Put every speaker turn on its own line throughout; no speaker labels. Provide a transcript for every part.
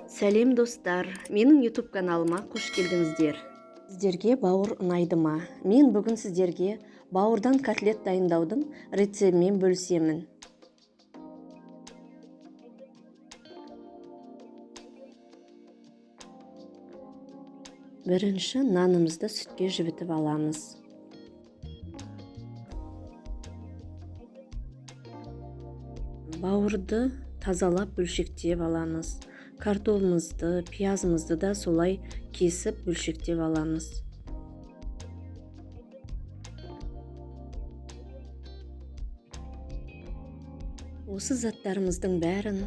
Сәлем, достар! Менің YouTube каналыма қош келдіңіздер. Сіздерге бауыр ұнайды ма? Мен бүгін сіздерге бауырдан котлет дайындаудың рецебімен бөлісемін. Бірінші нанымызды сүтке жібітіп аламыз. Бауырды тазалап, бөлшектеп аламыз. Картогымызды, пиязымызды да солай кесіп, бөлшектеп аламыз. Осы заттарымыздың бәрін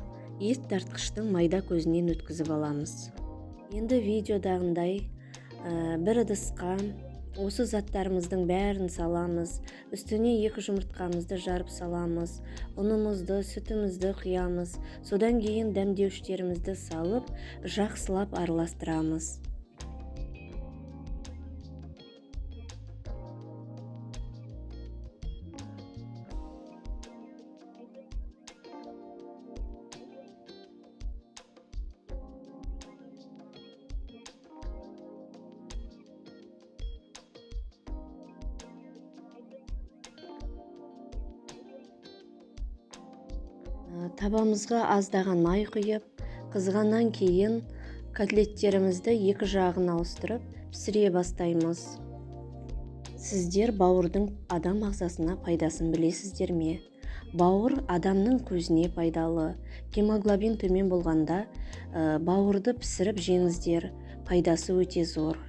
ет тартқыштың майда көзінен өткізіп аламыз. Енді видеодағындай бір ыдысқа осы заттарымыздың бәрін саламыз. Үстіне екі жұмыртқамызды жарып саламыз, ұнымызды, сүтімізді құямыз. Содан кейін дәмдеуіштерімізді салып, жақсылап араластырамыз. Табамызға аздаған май құйып, қызғаннан кейін котлеттерімізді екі жағын ауыстырып пісіре бастаймыз. Сіздер бауырдың адам ағзасына пайдасын білесіздер ме? Бауыр адамның көзіне пайдалы. Гемоглобин төмен болғанда, бауырды пісіріп жеңіздер, пайдасы өте зор.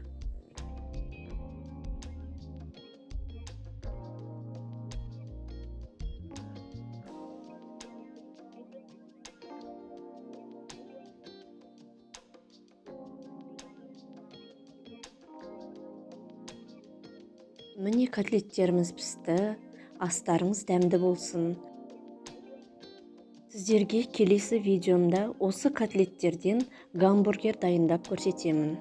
Міне, котлеттеріміз пісті. Астарыңыз дәмді болсын. Сіздерге келесі видеомда осы котлеттерден гамбургер дайындап көрсетемін.